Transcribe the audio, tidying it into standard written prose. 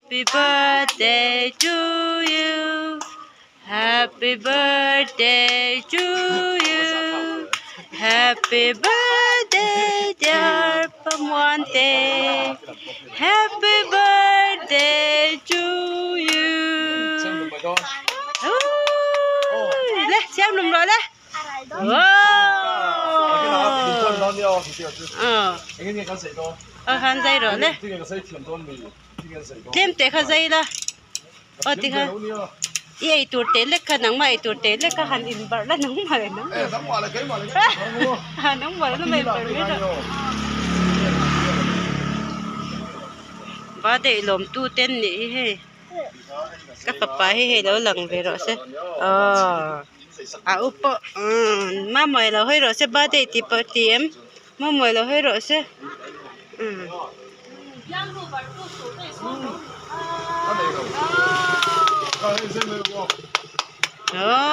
Happy birthday to you Happy birthday to you Happy birthday dear Pamuante Happy birthday to you Le siam lum rawh le Aw han zai rawh le Tlem teh kha zai la aw tikha i ei tur teh lek kha nangmah ei tur teh lek kha han in barh la nangmah leh nangmah nangmah leh nangmah in barh mai rawh birthday lawm tu te an nih hi hei ka fapa hi hei lo lang ve rawh se aww a u pawh umm mamawih lo hawi rawh se birthday tih pawh a ti em. Mamawih lo hawi rawh se umm. Aww.